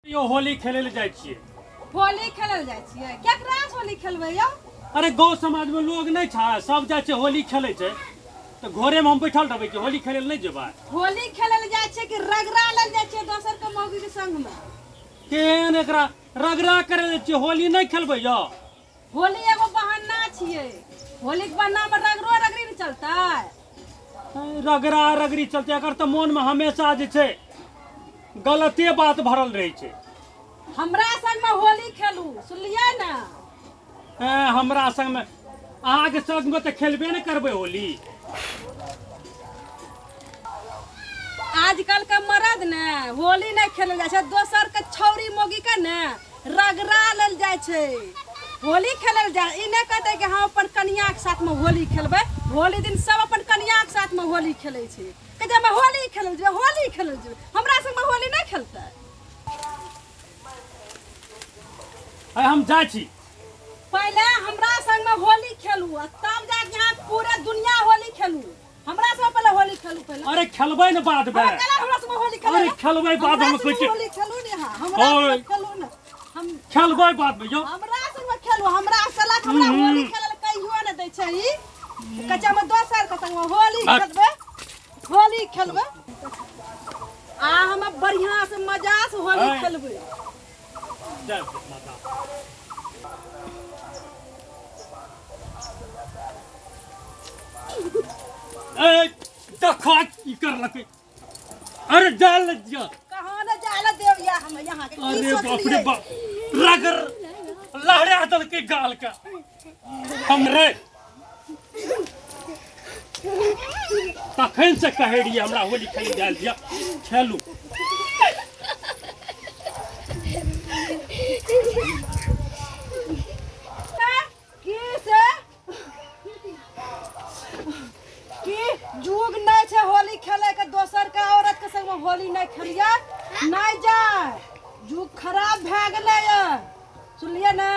यौ होली खेलै लए जाइ छियै। होली खेलै लए जाइ छियै? केकरा से होली खेलबै यौ? अरे गाँव समाज में लोग नहीं छै, सब जाइ छै होली खेलै छै, तऽ घरे में हम बैठल रहबै कि होली खेलै लए नहि जेबै? होली खेलै लए जाइ छियै कि रगड़ा लेल जाइ छियै दोसर के मौगी के संग में? केहन एकरा रगड़ा करै लए छियै, होली नहि खेलबै यौ? होली एगो बहाना छियै, होली के बहाना में रगड़ो रगड़ी ने चलतै। रगड़ा रगड़ी चलतै, एकर तऽ मोन में हमेशा जे छै गलते बात भरल रहै छै। हमरा संग में होली खेलू, सुनलियै ने? हमरा संग में? अहाँके संग में तऽ खेलबे ने करबै होली। आजकल के मर्द ने होली नहीं खेलल जाइ छै, दोसर के छौरी मौगी के ने रगड़ा लेल जाइ छै। होली खेलल जाय ई नहि कहतै कि हम अपन कनिया के साथ में होली खेलबै। होली दिन सब अपन कनिया के साथ में होली खेलै छै। कहै छै हम होली खेलल जेबै, होली खेलल जेबै, हमरा संग में होली नहि खेलतै। आइ हम जाइ छी। पहिले हमरा संग में होली खेलू आ तब जाके यहाँ पूरा दुनिया होली खेलू। हमरा संग पहिले होली खेलू पहिले। अरे खेलबै ने बाद में। हमरा कहला हमरा संग होली खेलू। अरे खेलबै बाद में, हमरा कहै छी। होली खेलू ने। हाँ, हमरा ओए। संग खेलू ने। हम खेलबै बाद में यौ। हमरा संग खेलू। हमरा साला के हमरा होली खेलल कहियो ने दै छै ई। कहै छै हम दोसर के संग होली हट। खेलबै, होली खेलबै आ हम बढ़िया से मजा से होली ऐ। खेलबै। जय माता। ए देखा की करलकै। अरे जाल जा। कहाँ ने जाल देव या हम यहाँ के। की अरे बाप रे सोचलियै? बाप, रगड़ लहरा देलकै गाल के हमरे। तखन से कहै रहियै हमरा होली खेलै जायल दिअ, खेलू। की से की जुग नहीं छै होली खेले के, दोसर के औरत के संग में होली नहीं खेलिए, नहीं जाए। जुग खराब भए गेलै ये, सुनलियै ने?